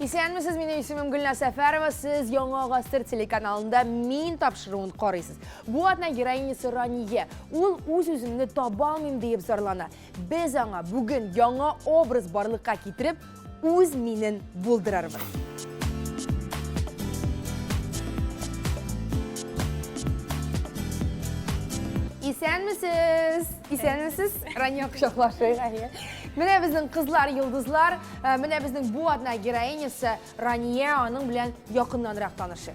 Исәнмесез, минем исемем Гөлназ Сәфәрова. Сез Яңа гасыр телеканалында Мин тапшыруын карыйсыз. Бу атна героинясы Рания. Ул үз-үземне таба алмыйм диеп зарлана. Без аңа бүген яңа образ барлыкка китереп, үз минен булдырырбыз. Исәнмесез! Исәнмесез! Рания кочаклашыйк, әйе. Менә безнең кызлар, йолдызлар, э, менә безнең бу атна героинясы Рания, аның белән якыннанрак танышыйк.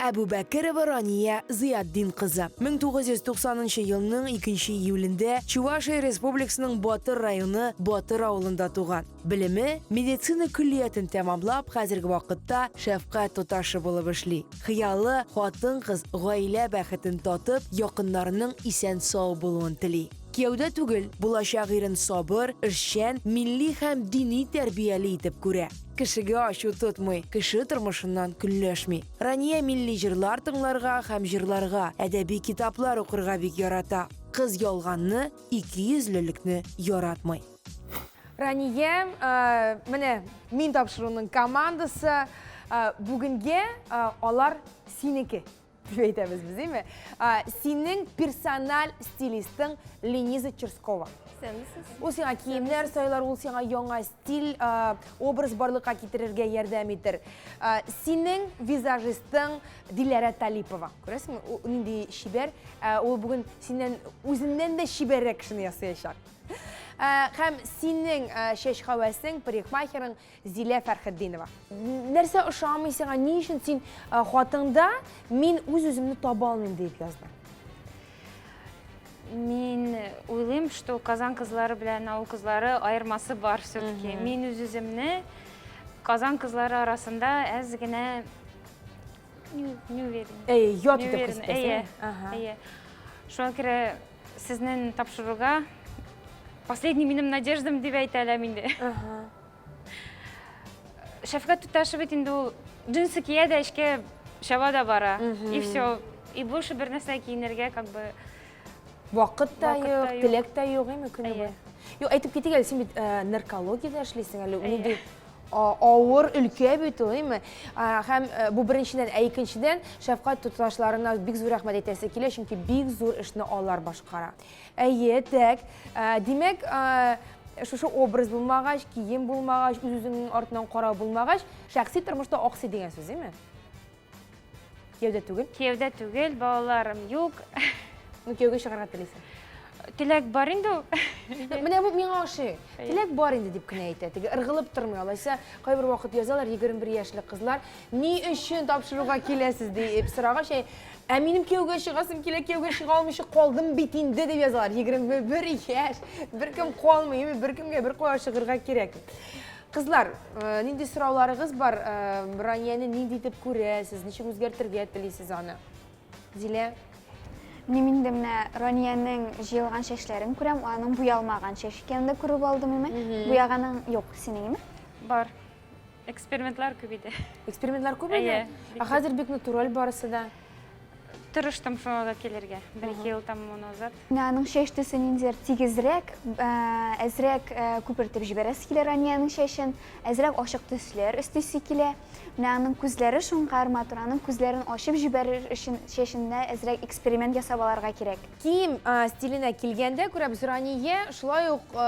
Әбүбәкерова Рания Зыятдин кызы, 1990 нчы елның 2 июлендә Чувашия Республикасының Батыр районы Батыр авылында туган. Белеме, медицина көллиятен тәмамлап, хәзерге вакытта шәфкать туташы булып эшли. Хыялы, хатын-кыз гаилә бәхетен татып, якыннарының исән-сау булуын тели. Кияүдә түгел, булачак ирен сабыр, эшчән, милли һәм дини тәрбияле итеп күрә. Кешегә ачу тотмый, кеше тормышыннан көнләшми. Рания милли җырлар тыңларга һәм җырларга, әдәби китаплар укырга бик ярата. Кыз ялганны, икейөзлелекне яратмый. Рания, менә мин тапшыруның командасы, бүгенгә алар синеке. Дип әйтәбез без, әйме? Синең персональ стилистың Лениза Черскова. Исәнмесез. Ул сиңа киемнәр сайлар, ул сиңа яңа стиль, образ барлыкка китерергә ярдәм итер. Синең визажистың Диләрә Талипова. Күрәсеңме, ул нинди чибәр. Ул бүген синнән үзеннән дә чибәррәк кешене ясаячак. Һәм синең чәч хәвәсең, парикмахерың Зилә Фәрхетдинова. Нәрсә ошамый сиңа, ни өчен син хатыңда мин үз-үземне таба алмыйм диеп яздың? Мин уйлыйм, что Казан кызлары белән авыл кызлары аермасы бар все-таки. Мин үз-үземне Казан кызлары арасында әз генә не уверена. Әйе, ят итеп хис итәсең. Әйе, әйе. Шуңа күрә сезнең тапшыруга последний минем надеждам дип әйтә алам инде. Шәфкать туташы бит инде ул джинсы кия дә эшкә чаба да бара. И все. И больше бер нәрсә киенергә как бы Вакыт та юк, теләк тә юк, әйме көне буе. Юк, әйтеп китик әле, син бит э, наркологиядә эшлисең әле, нинди авыр өлкә бит ул, әйме? Һәм э, бу беренчедән, ә икенчедән, шәфкать туташларына бик зур рәхмәт әйтәсе килә, чөнки бик зур эшне алар башкара. Әйе, тәк. Ә, димәк, ә, шушы образ булмагач, кием булмагач, үз-үзеңнең артыннан карау булмагач, шәхси тормышта аксый дигән сүз, әйме? Кияүдә түгел? Кияүдә түгел, балаларым юк. Ну, кияүгә чыгарга телисең. Теләк бар инде ул. Менә бу миңа ошый. Теләк бар инде дип кенә әйтә. Теге ыргылып тормый. Алайса, кайбер вакыт язалар 21 яшьлек кызлар, ни өчен тапшыруга киләсез дип сорагач, Ә минем кияүгә чыгасым килә, кияүгә чыга алмыйча калдым бит инде, дип язалар. 21 яшь, беркем калмый, беркемгә бер кая чыгырга кирәк. Кызлар, э, нинди сорауларыгыз бар? Э, Ранияне нинди итеп күрәсез, ничек үзгәртергә телисез аны? Зилә? Мин инде менә Раниянең җыелган чәчләрен күрәм, аның буялмаган чәч икәнен дә күреп алдым име. Буяганың юк, синең име? Бар. Экспериментлар күп иде. Экспериментлар күп иде? Ә хәзер бик натураль барысы да. Тырыштым шуңа да килергә. Бер-ике ел там назад. Менә аның чәч төсе ниндидер тигезрәк, әзрәк күпертеп җибәрәсе килә Раниянең чәчен, әзрәк ачык төсләр өстисе килә. Менә аның күзләре шуңкар матур, аның күзләрен ачып җибәрер өчен чәчендә әзрәк эксперимент ясап алырга кирәк. Кием стиленә килгәндә, күрәбез, Рания шулай ук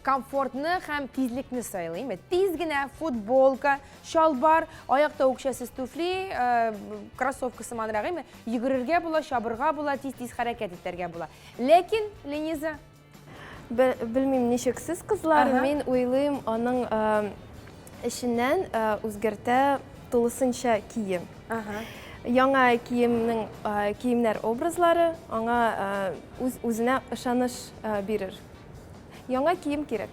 Комфортны һәм тизлекне сайлыйм. Тиз генә футболка, чалбар, аякта үкчәсез туфли, э, кроссовка сыманрак, әйме? Йөгерергә була, чабырга була, тиз-тиз хәрәкәт итәргә була. Ләкин, Лениза, Белмим, ничек сез, кызлар, мин уйлыйм, аның э, эченнән э, үзгәртә тулысынча кием. Яңа киемнең киемнәр образлары аңа үз үзенә ышаныч бирер. Яңа кием кирәк.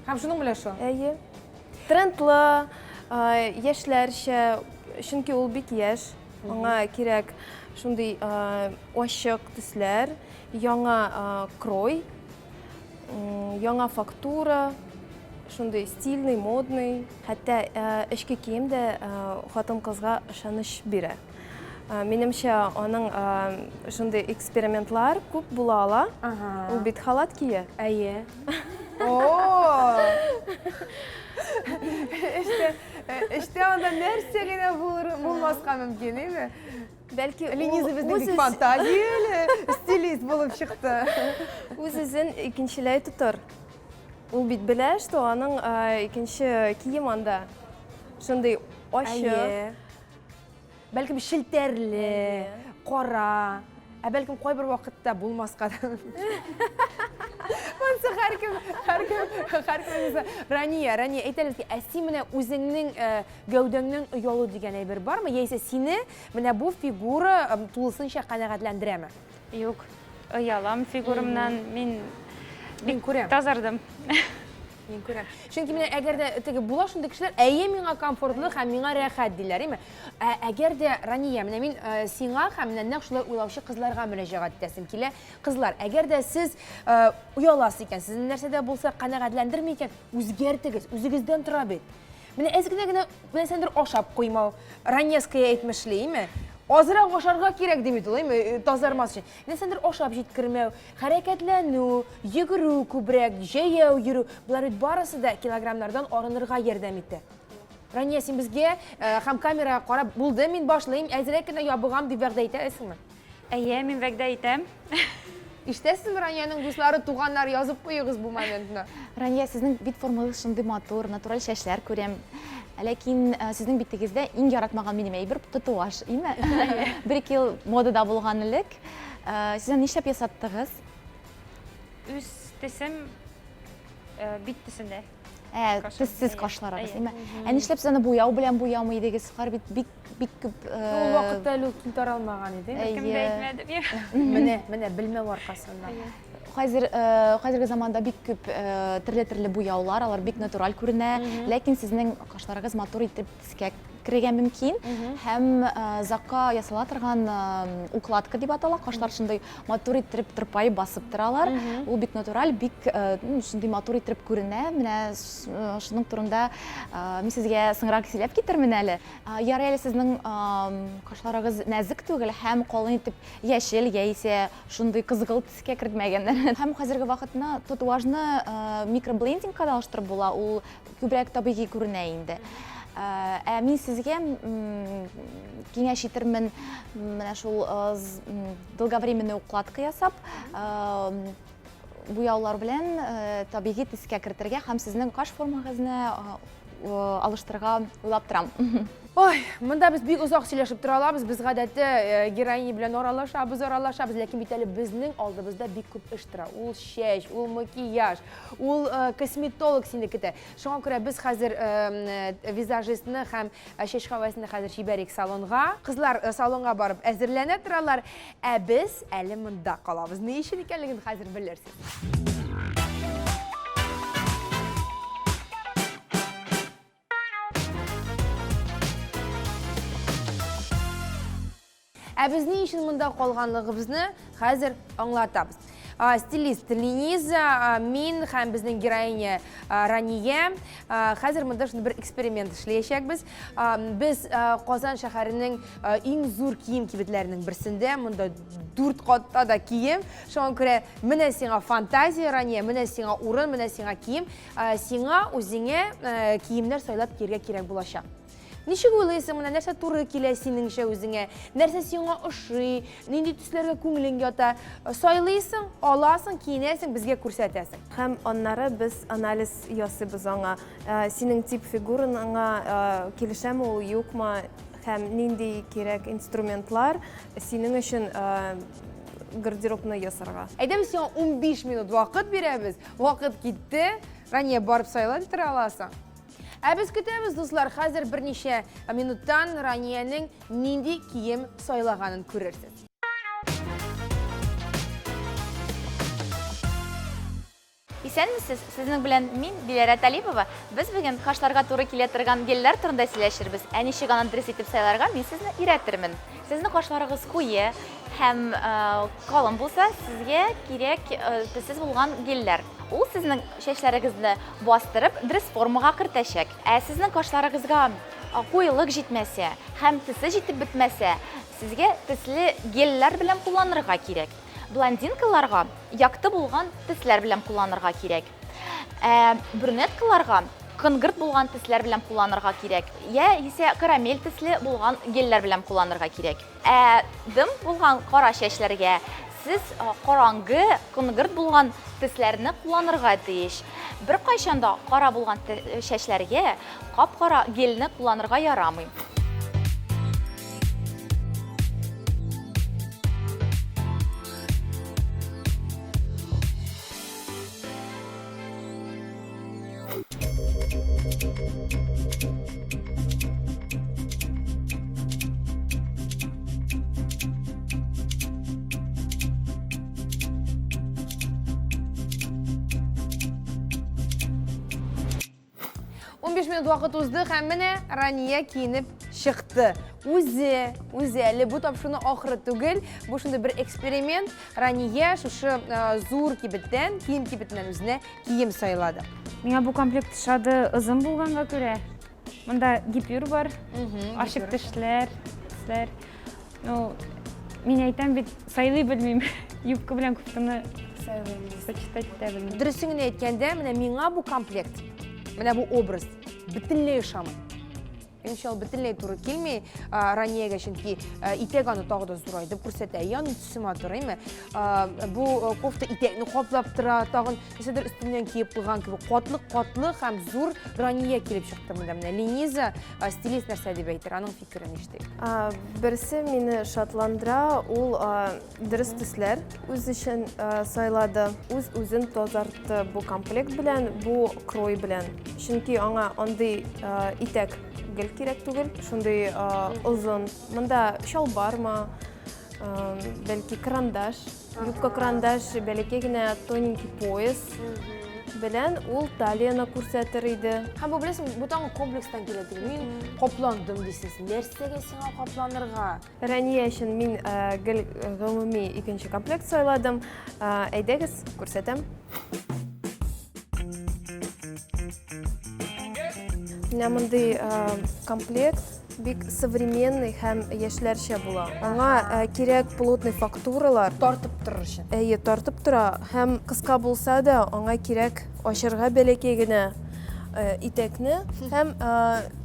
Һәм шуның белән шул. Әйе. Трендлы, яшьләрчә, чөнки ул бик яшь. Аңа кирәк шундый ачык төсләр, яңа крой, яңа фактура, шундый стильный, модный. Хәтта эчке кием дә хатын-кызга ышаныч бирә. Минемчә, аның шундый экспериментлар күп була ала. Ул бит халат кия. Әйе. О! Эштә, Эштә анда нәрсә генә булыр, булмаска мөмкин, әйме? Бәлки Лениза безнең бик фантазияле стилист булып чыкты. Үз-үзен икенчеләй тотыр. Ул бит белә, что аның икенче кием анда. Шундый ачык. Бәлкем челтәрле, кара. Ә бәлкем кайбер вакытта булмаска да. Монсы һәркем, һәркем, һәркем Рания, Рания, әйт әле, ә син менә үзеңнең гәүдәңнең оялу дигән әйбер бармы? Яисә сине менә бу фигура тулысынча канәгатьләндерәме? Юк, оялам фигурамнан. Мин Мин күрәм. Тазардым. Мин күрәм. Чөнки менә әгәр дә теге була шундый кешеләр, әйе, миңа комфортлы һәм миңа рәхәт диләр, әйме? Ә әгәр дә Рания, менә мин э, сиңа һәм менә нәкъ шулай уйлаучы кызларга мөрәҗәгать итәсем килә. Кызлар, әгәр дә сез э, ояласыз икән, сезне нәрсә дә булса канәгатьләндерми икән, үзгәртегез, үзегездән тора бит. Менә әз генә генә нәрсәдер ашап куймау, Раневская әйтмешли, әйме? Азрак ашарга кирәк ди бит ул, әйме, э, тазармас өчен. Нәрсәдер ашап җиткермәү, хәрәкәтләнү, йөгерү күбрәк, җәяү йөрү, болар бит барысы да килограммнардан арынырга ярдәм итә. Рания, син безгә э, һәм камерага карап, булды, мин башлыйм, әзрәк кенә ябыгам дип вәгъдә итәсеңме? Әйе, мин вәгъдә итәм. Ишетәсезме, Раниянең дуслары, туганнары, язып куегыз бу моментны. Рания, сезнең бит формагыз шундый матур, натураль чәчләр күрәм. Ләкин э, сезнең битегездә иң яратмаган минем әйбер татуаж, име? Бер-ике ел модада булган элек. Э, сез аны нишләп ясаттыгыз? Үз төсем э, бит төсендә. Ә, төссез кашларыгыз, име? Ә нишләп сез аны буяу белән буямый идегез? Алар бит бик бик күп Ул вакытта әле ул киң таралмаган иде. Беркем дә әйтмәде. Менә, менә белмәү аркасында. Хәзер хәзерге заманда бик күп төрле-төрле буяулар, алар бик натураль күренә, ләкин сезнең кашларыгыз матур итеп төскә керергә мөмкин һәм закка ясала торган укладка дип атала, кашлар шундый матур иттереп тырпаеп басып торалар. Ул бик натураль, бик шундый матур иттереп күренә. Менә шуның турында мин сезгә соңрак сөйләп китермен әле. Ярый әле сезнең кашларыгыз нәзек түгел һәм калын итеп яшел яисә шундый кызгылт төскә кертмәгәннәр. Һәм хәзерге вакытны татуажны микроблендингка да алыштырып була, ул күбрәк табигый күренә инде. Ә мин сезгә киңәш итермен менә шул долговременный укладка ясап, буяулар белән табигый төскә кертергә һәм сезнең каш формагызны алыштырырга уйлап торам. Ой, монда без бик озак сөйләшеп тора алабыз. Без гадәттә э, героиня белән аралашабыз, аралашабыз, ләкин бит әле безнең алдыбызда бик күп эш тора. Ул чәч, ул макияж, ул э, косметолог сине көтә. Шуңа күрә без хәзер э, визажистны һәм чәч хәвәсне хәзер җибәрик салонга. Кызлар салонга барып әзерләнә торалар, ә без әле монда калабыз. Ни өчен икәнлеген хәзер белерсез. Ә без ни өчен монда калганлыгыбызны хәзер аңлатабыз. Стилист Лениза, мин һәм безнең героиня Рания хәзер монда шундый бер эксперимент эшләячәкбез. Без Казан шәһәренең иң зур кием кибетләренең берсендә, монда дүрт катта да кием. Шуңа күрә менә сиңа фантазия, Рания, менә сиңа урын, менә сиңа кием. Сиңа үзеңә киемнәр сайлап кияргә кирәк булачак. Ничек уйлыйсың, менә нәрсә туры килә синеңчә үзеңә? Нәрсә сиңа ошый? Нинди төсләргә күңелең ята? Сайлыйсың, аласың, киенәсең, безгә күрсәтәсең. Һәм аннары без анализ ясыйбыз аңа. Синең тип фигураңа килешәме ул, юкмы? Һәм нинди кирәк инструментлар синең өчен гардеробны ясарга. Әйдә, без сиңа 15 минут вакыт бирәбез. Вакыт китте. Рания, барып сайлап тора аласың. Ә без көтәбез, дуслар, хәзер берничә минуттан Раниянең нинди кием сайлаганын күрерсез. Исәнмесез, сезнең белән мин, Диләрә Талипова. Без бүген кашларга туры килә торган гельләр турында сөйләшербез. Ә ничек аны дөрес итеп сайларга, мин сезне өйрәтермен. Сезнең кашларыгыз куе һәм калын булса, сезгә кирәк төссез булган гельләр. Ул сезнең чәчләрегезне бастырып, дөрес формага кертәчәк. Ә сезнең кашларыгызга куелык җитмәсә һәм төсе җитеп бетмәсә, сезгә төсле гельләр белән кулланырга кирәк. Блондинкаларга якты булган төсләр белән кулланырга кирәк. Ә брюнеткаларга Коңгырт булган төсләр белән кулланырга кирәк, я исә карамель төсле булган гельләр белән кулланырга кирәк. Ә дым булган кара чәчләргә сез караңгы, коңгырт булган төсләрне кулланырга тиеш. Беркайчан да кара булган чәчләргә кап-кара гельне кулланырга ярамый. 15 минут вакыт узды һәм менә Рания киенеп чыкты. Үзе, үзе әле бу тапшыруның ахыры түгел. Бу шундый бер эксперимент. Рания шушы э, зур кибеттән, кием кибетеннән үзенә кием сайлады. Миңа бу комплект ошады озын булганга күрә. Монда гипюр бар, ачык тешләр, төсләр. Ну, мин әйтәм бит, сайлый белмим. Юбка белән кофтаны сочетать итә белмим. Дөресен генә әйткәндә, менә миңа бу комплект, менә бу образ бөтенләй ошамый. Минемчә, ул бөтенләй туры килми Раниягә, чөнки итәк аны тагы да зурайтып күрсәтә. Ян төсе матур, әйме? Бу кофта итәкне каплап тора, тагын нәрсәдер өстеннән киеп куйган кебек. Катлы-катлы һәм зур Рания килеп чыкты монда. Менә Лениза стилист нәрсә дип әйтер, аның фикерен ишетик. Берсе мине шатландыра, ул Дөрес төсләр үз өчен сайлады, үз-үзен тазартты бу комплект белән, бу крой белән. Чөнки аңа андый итәк гел кирәк түгел, шундый озын. Монда чалбармы, бәлки карандаш, юбка карандаш, бәләкәй генә тоненький пояс белән ул талияны күрсәтер иде. Һәм бу беләсең, бу тагын комплекстан килә түгел. Мин капландым дисез. Нәрсәгә сиңа капланырга? Рания өчен мин гел гомуми икенче комплект сайладым. Әйдәгез, күрсәтәм. Менә мондый комплект бик современный һәм яшьләрчә була. Аңа кирәк плотный фактуралар. Тартып торыр өчен. Әйе, тартып тора һәм кыска булса да, аңа кирәк ачырга бәләкәй генә итәкне һәм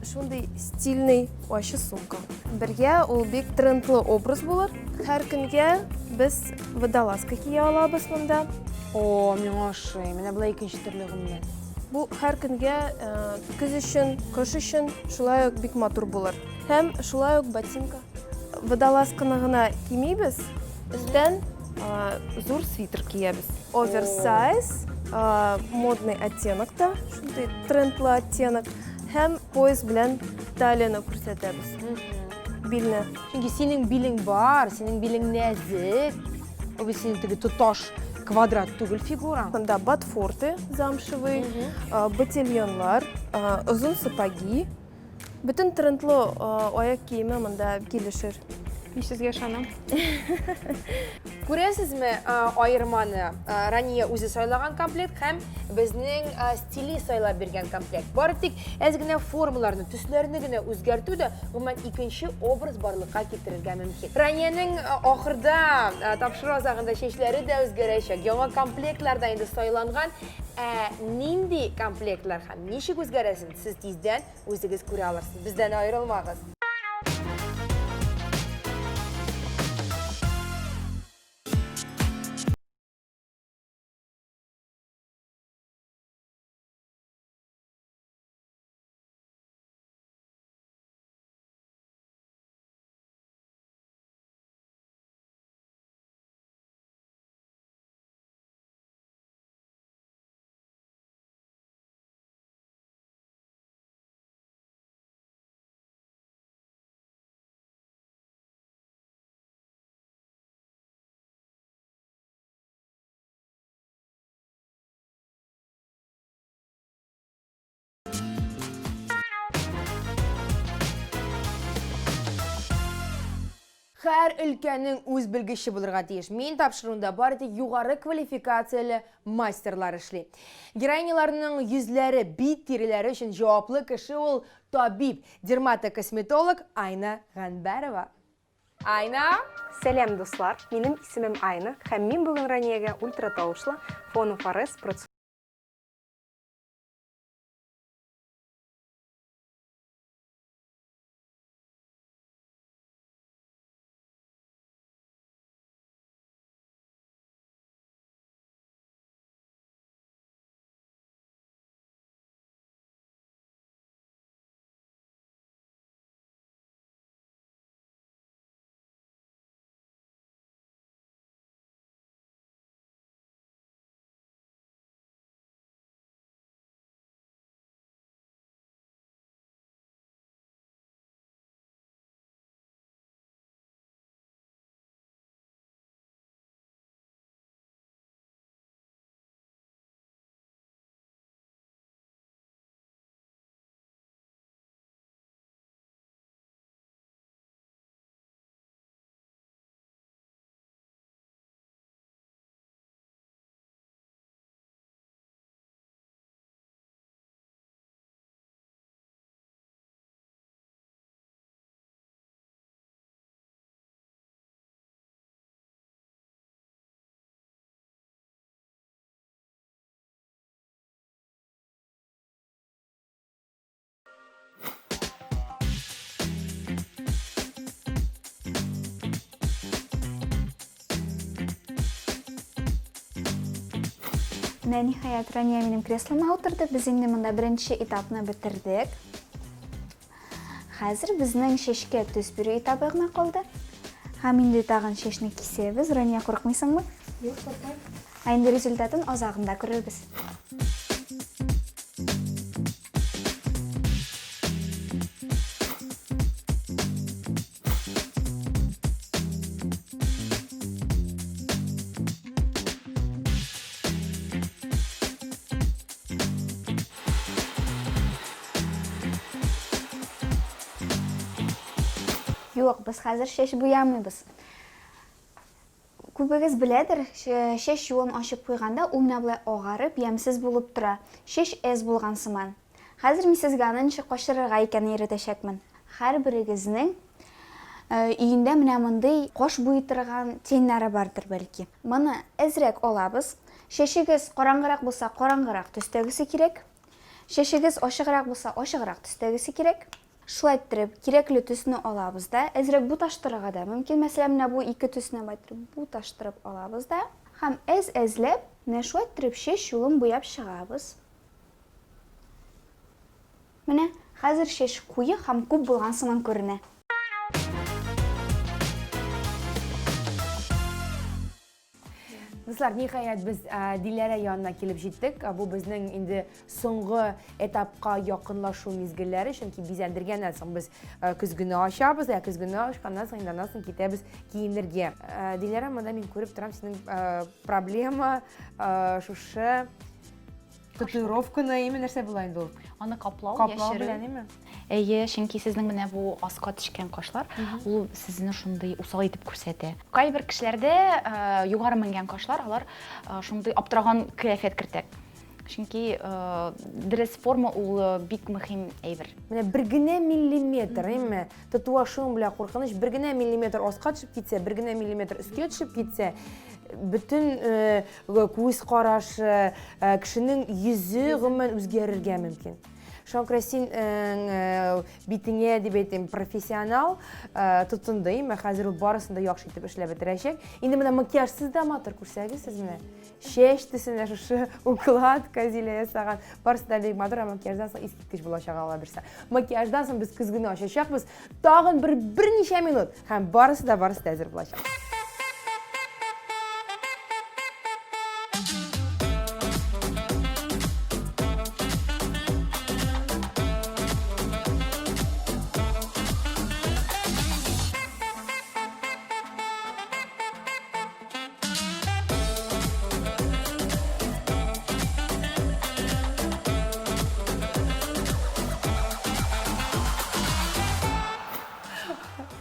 шундый стильный Ачы сумка. Бергә ул бик трендлы образ булыр. Һәр көнгә без водолазка кия алабыз монда. О, миңа ошый. Менә болай икенче төрле гомумән. Бу һәр көнгә э, көз өчен, кыш өчен шулай ук бик матур булыр. Һәм шулай ук ботинка. Водолазканы гына кимибез, өстән э, зур свитер киябез. Оверсайз, э, модный оттенок та, шундый трендлы оттенок. Һәм пояс белән талияне күрсәтәбез. Билне. Чөнки синең билең бар, синең билең нәзек. Ул бит синең теге тоташ квадрат түгел фигураң. Монда ботфорты замшевый, ботильоннар, озын сапоги. Бөтен трендлы аяк киеме монда килешер. Мин сезгә ышанам. Күрәсезме аерманы? Рания үзе сайлаган комплект һәм безнең стилист сайлап биргән комплект. Бары тик әз генә формаларны, төсләрне генә үзгәртү дә гомумән икенче образ барлыкка китерергә мөмкин. Раниянең ахырда тапшыру азагында чәчләре дә үзгәрәчәк. Яңа комплектлар да инде сайланган. Ә нинди комплектлар һәм ничек үзгәрәсен сез тиздән Үзегез күрә алырсыз. Бездән аерылмагыз. Һәр өлкәнең үз белгече булырга тиеш. Мин тапшыруында бары тик югары квалификацияле мастерлар эшли. Героиняларның йөзләре, бит тиреләре өчен җаваплы кеше ул табиб, дерматокосметолог Айна Ганбәрова. Айна! Сәлам, дуслар! Минем исемем Айна һәм мин бүген Раниягә ультратавышлы фонофорез процедурасы. Менә ниһаять Рания минем креслома утырды. Без инде монда беренче этапны бетердек. Хәзер безнең чәчкә төс бирү этабы гына калды. Һәм инде тагын чәчне кисәбез. Рания, курыкмыйсыңмы? Юк, куркмыйм. Ә инде результатын азагында күрербез. Юк, без хәзер чәч буямыйбыз. Күбегез беләдер, чәч юлын ачып куйганда, ул менә болай агарып, ямьсез булып тора. Чәч әз булган сыман. Хәзер мин сезгә аны ничек качырырга икәнен өйрәтәчәкмен. Һәрберегезнең өендә менә мондый каш буйый торган теньнары бардыр, бәлки. Моны әзрәк алабыз. Чәчегез караңгырак булса, караңгырак төстәгесе кирәк. Чәчегез ачыграк булса, ачыграк төстәгесе кирәк. Шулай иттереп, кирәкле төсне алабыз да, әзрәк буташтырырга да мөмкин. Мәсәлән, менә бу ике төсне болай иттереп буташтырып алабыз да һәм әз-әзләп менә шулай иттереп чәч юлын буяп чыгабыз. Менә хәзер чәч куе һәм күп булган сыман күренә. Дуслар, ниһаять без Диләрә янына килеп җиттек. Бу безнең инде соңгы этапка якынлашу мизгелләре, чөнки бизәндергәннән соң без көзгене ачабыз, ә көзгене ачканнан соң инде аннан соң китәбез киенергә. Диләрә, монда мин күреп торам, синең проблема шушы Татуировканы име нәрсә була инде ул? Аны каплау, Каплау яшерү. белән име? Әйе, чөнки сезнең менә бу аска төшкән кашлар, ул сезне шундый усал итеп күрсәтә. Кайбер кешеләрдә э, югары менгән кашлар, алар э, шундый аптыраган кыяфәт кертә. Чөнки э, дөрес форма ул э, бик мөһим әйбер. Менә бер генә миллиметр, әйме? Татуаж шуның белән куркыныч, бер генә миллиметр аска төшеп китсә, бер генә миллиметр өскә төшеп китсә, бөтен э, Күз карашы, кешенең йөзе гомумән үзгәрергә мөмкин. Шуңа күрә син битеңә дип әйтим, профессионал тотынды, әмма хәзер ул барысын да яхшы итеп эшләп бетерәчәк. Инде менә макияжсыз да матур күрсәгез сез менә. Чәч төсенә шушы укладка Зилә ясаган. Барысы да бик матур, ә макияждан соң искиткеч булачак Алла бирсә. Макияждан соң без көзгене ачачакбыз. Тагын бер берничә минут һәм барысы да барысы да әзер булачак.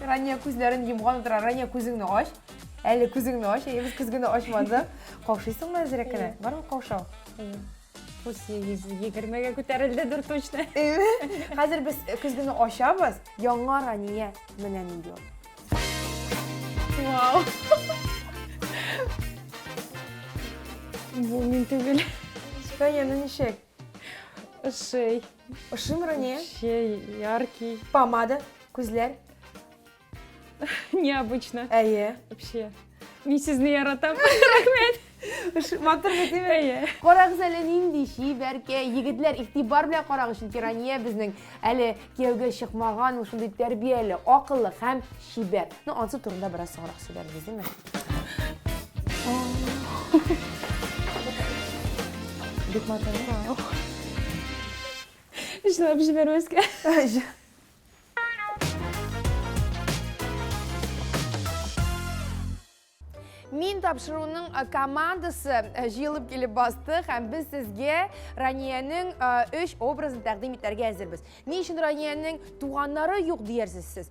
Рания күзләрен йомган утыра. Рания, күзеңне ач. Әле күзеңне ач. Әйе, без көзгене ачмадык. Каушыйсыңмы әзрәк кенә? Бармы каушау? Пусть 120-гә күтәрелдедер точно. Хәзер без көзгене ачабыз. Яңа Рания менә нинди ул. Вау. Бу мин түгел. Рания, ну ничек? Ошый. Ошыймы, Рания? Вообще яркий. Помада, күзләр. Необычно. Әйе. Вообще. Мин сезне яратам. Рәхмәт. Матур бит, әйе. Әйе. Карагыз әле нинди чибәркә егетләр, игътибар белән карагыз, чөнки Рания безнең әле кияүгә чыкмаган, ул шундый тәрбияле, акыллы һәм чибәр. Ну, ансы турында бераз соңрак сөйләрбез, димме? Бик матур. Җылап җибәрмәскә. Мин тапшыруның э, командасы э, җыелып килеп басты һәм без сезгә Раниянең э, өч образын тәкъдим итәргә әзербез. Ни өчен Раниянең туганнары юк диярсез сез?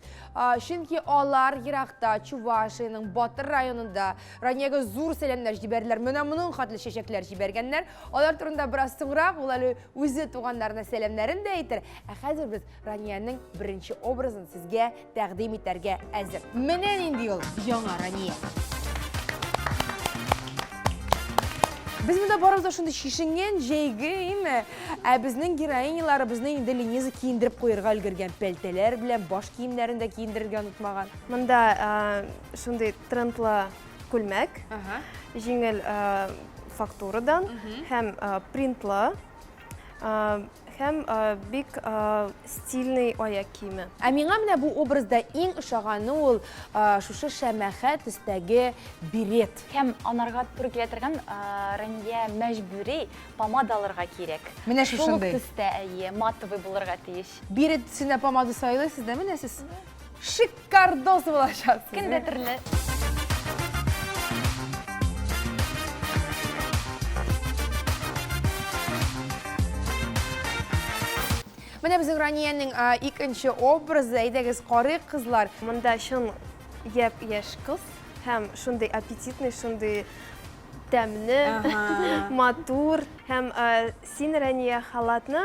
Чөнки алар еракта, Чувашиянең Батыр районында Раниягә зур сәламнәр җибәрделәр. Менә моның хәтле чәчәкләр җибәргәннәр. Алар турында бераз соңрак ул әле үзе туганнарына сәламнәрен дә әйтер. Ә хәзер без Раниянең беренче образын сезгә тәкъдим итәргә әзер. Менә нинди ул яңа Рания. Без монда барыбыз да шундый чишенгән, җәйге, име? Ә безнең героиняларыбызны инде Лениза киендереп куерга өлгергән. Пәлтәләр белән баш киемнәрен дә киендерергә онытмаган. Монда шундый трендлы күлмәк. Җиңел фактурадан һәм принтлы һәм бик стильный аяк киеме. Ә миңа менә бу образда иң ошаганы ул шушы шәмәхә төстәге берет. Һәм анарга туры килә торган Рания мәҗбүри помада алырга кирәк. Менә шушындый. Шул ук төстә, әйе, матовый булырга тиеш. Берет төсенә помада сайлыйсыз да менә сез шикардос булачаксыз. Көн дә төрле. Менә безнең Раниянең икенче образы. Әйдәгез, карыйк, кызлар. Монда чын япь-яшь кыз һәм шундый аппетитный, шундый тәмле, матур. Һәм син, Рания, халатны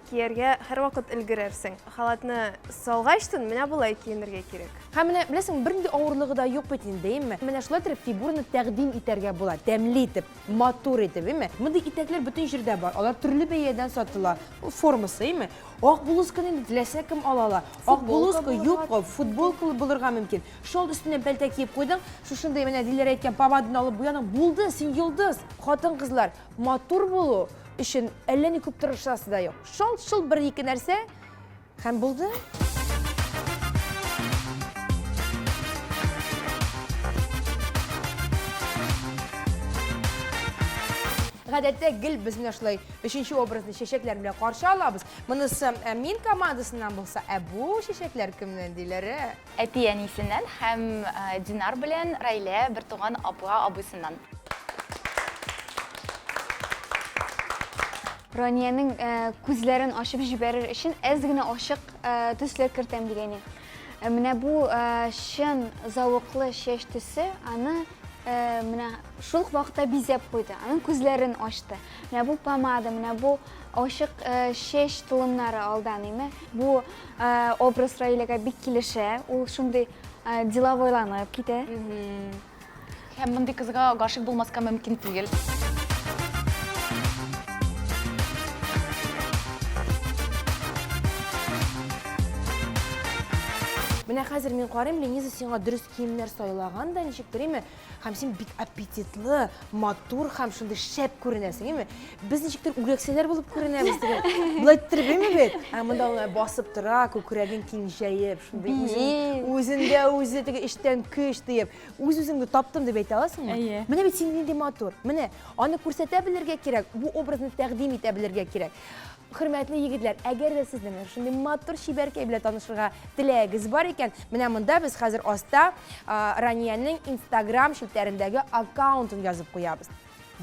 кияргә һәрвакыт өлгерерсең. Халатны салгачтын, менә болай киенергә кирәк. Һәм менә, беләсең, бернинди авырлыгы да юк бит инде, әйеме? Менә шулай итеп фигураны тәкъдим итәргә була, тәмле итеп, матур итеп, әйеме? Мондый итәкләр бөтен җирдә бар, алар төрле бәядән сатыла. Ул формасы, әйеме? Ак блузканы инде теләсә кем ала ала. Ак блузка, юбка, футболка булырга мөмкин. Шал өстенә пәлтә киеп куйдың, шушындый менә Диләрә әйткән помаданы алып буяның, булды, син йолдыз. Хатын-кызлар, матур булу өчен әллә ни күп тырышасы да юк. Шалт-шолт бер-ике нәрсә һәм булды. Гадәттә гел без менә шулай өченче образны чәчәкләр белән каршы алабыз. Монысы э, мин командасыннан булса, ә бу чәчәкләр кемнән диләр? Әти-әнисеннән һәм Динар белән Райлә бертуган апа-абыйсыннан. Раниянең күзләрен ачып җибәрер өчен әз генә ачык төсләр кертәм дигән идем. Менә бу чын зәвыклы чәч төсе аны менә шул ук вакытта бизәп куйды, аның күзләрен ачты. Менә бу помада, менә бу ачык чәч толымнары алдан име. Бу Образ Раиләгә бик килешә. Ул шундый деловойланып китә. Һәм мондый кызга гашыйк булмаска мөмкин түгел. Менә хәзер мин карыйм, Лениза сиңа дөрес киемнәр сайлаган да ничектер, әйме? Һәм син бик аппетитлы, матур һәм шундый шәп күренәсең, әйме? Без ничектер үләксәләр булып күренәбез теге. Болай иттереп, әйме бит? Ә монда ул басып тора, күкрәген киң җәеп, шундый үзен, үзендә үзе теге эчтән көч тоеп, үз-үзеңне таптым дип әйтә аласыңмы? Әйе. Менә бит син нинди матур. Менә аны күрсәтә белергә кирәк, бу образны тәкъдим итә белергә кирәк. Хөрмәтле егетләр, әгәр дә сезнең менә шундый матур чибәркәй белән танышырга теләгегез бар икән, менә монда без хәзер аста Раниянең Instagram челтәрендәге аккаунтын язып куябыз.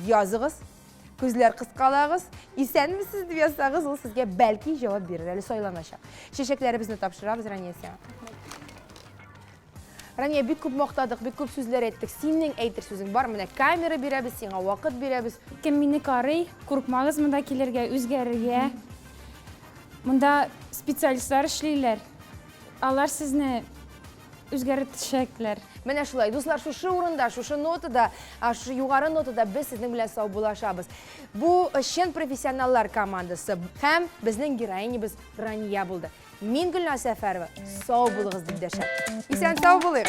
Языгыз, күзләр кыскалагыз, исәнмесез дип язсагыз, ул сезгә бәлки җавап бирер, әле сайланачак. Чәчәкләребезне тапшырабыз Рания сиңа. Рания, бик күп мактадык, бик күп сүзләр әйттек. Синең әйтер сүзең бар. Менә камера бирәбез, сиңа вакыт бирәбез. Кем мине карый, курыкмагыз монда килергә, үзгәрергә. Монда специалистлар эшлиләр. Алар сезне үзгәртәчәкләр. Менә шулай, дуслар, шушы урында, шушы нотада, шушы югары нотада без сезнең белән саубуллашабыз. Бу чын профессионаллар командасы һәм безнең героинябыз Рания булды. Мин Гөлназ Сәфәрова, сау булыгыз дип дәшәм. Исән сау булыйк.